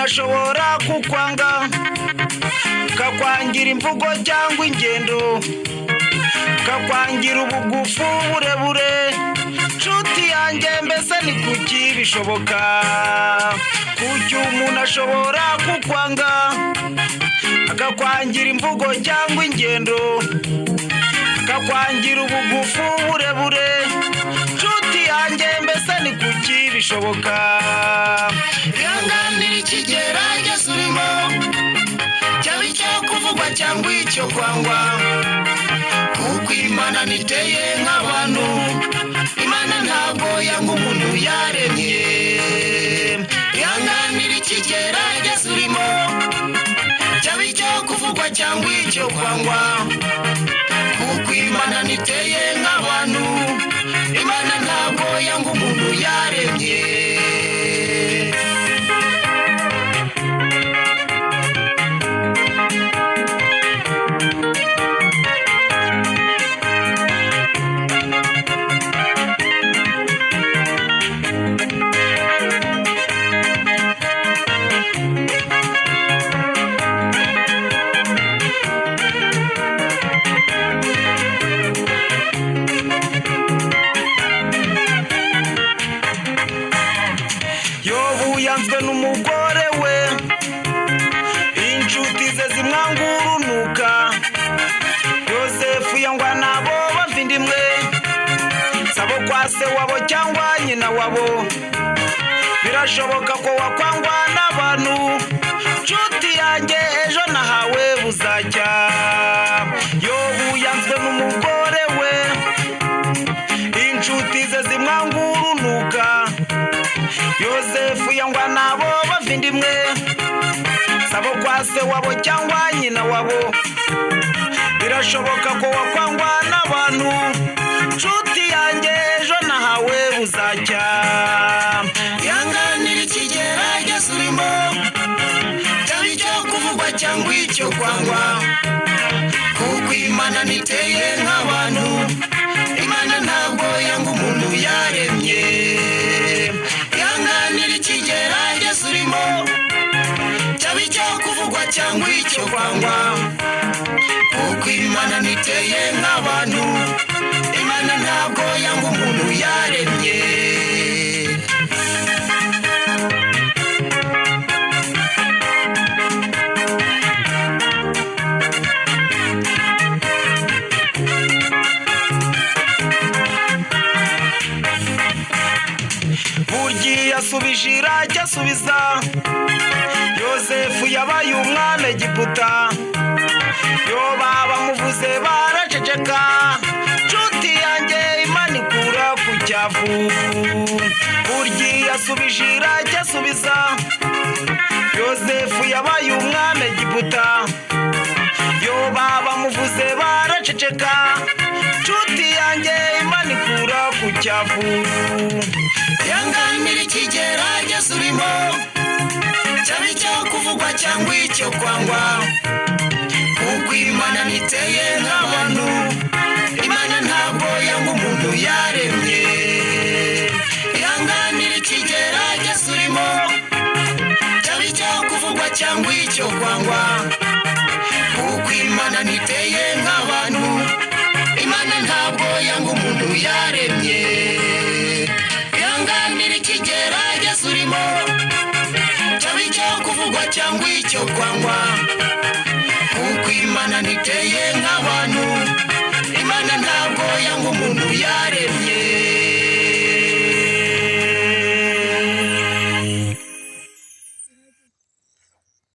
Umuntu ashobora kukwanga, kakwangira imvugo cyangwa ingendo, kakwangira ubugufu, burebure. Nshuti yanjye, mbese ni kuki bishoboka? Kuki umuntu ashobora kukwanga, akakwangira imvugo cyangwa ingendo, akakwangira ubugufu, burebure? Nshuti yanjye, mbese ni kuki bishoboka? Ihanganira ikigeragezo urimo, cyaba icyo kuvugwa cyangwa icyo kwangwa, kuko Imana ntiteye nk'abantu. Imana ntabwo yanga umuntu yaremye. Ihanganira ikigeragezo urimo, cyaba icyo kuvugwa cyangwa icyo kwangwa, kuko Imana ntiteye nk'abantu. Imana ntabwo yanga umuntu yaremye. Yobu yanzwe n'umugore we, inshuti ze zimwanga urunuka. Yosefu yangwa nabo bavindimwe, sabo kwa se wabo cyangwa nyina wabo. Birashoboka ko wakwangwa n'abantu, nshuti yanjye, ejo nahawe buzacya. Yobu yanzwe n'umugore we, inshuti ze zimwanga urunuka. Yosefu yangwa nabo bavindimwe, sabo kwa se wabo cyangwa nyina wabo. Birashoboka ko wakwangwa n'abantu, nshuti yanjye, ejo nahawe buzacya. Ihanganira ikigeragezo urimo, cyaba icyo kuvugwa cyangwa icyo kwangwa, kuko Imana ntiteye nk'abantu. Imana ntabwo yanga umuntu yaremye. Ihanganira ikigeragezo urimo, cyaba icyo kuvugwa cyangwa icyo kwangwa, kuko Imana ntiteye nk'abantu. Imana ntabwo yanga umuntu yaremye. Burya yasubije irajya asubiza, Yosefu yabaye umwami Egiputa. Yoba bamuvuze baraceceka. Nshuti yanjye, Imana ikura ku cyavu. Burya yasubije irajya asubiza, Yosefu yabaye umwami Egiputa. Yoba bamuvuze baraceceka. Nshuti yanjye, Imana ikura ku cyavu. Ihanganira ikigeragezo urimo, cyaba icyo kuvugwa cyangwa icyo kwangwa, kuko Imana ntiteye nk'abantu. Imana ntabwo yanga umuntu yaremye. Ihanganira ikigeragezo urimo, cyaba icyo kuvugwa cyangwa icyo kwangwa, kuko Imana ntiteye nk'abantu. Imana ntabwo yanga umuntu yaremye. Ihanganira ikigeragezo urimo, cyaba icyo kuvugwa cyangwa icyo kwangwa, kuko Imana ntiteye nk'abantu.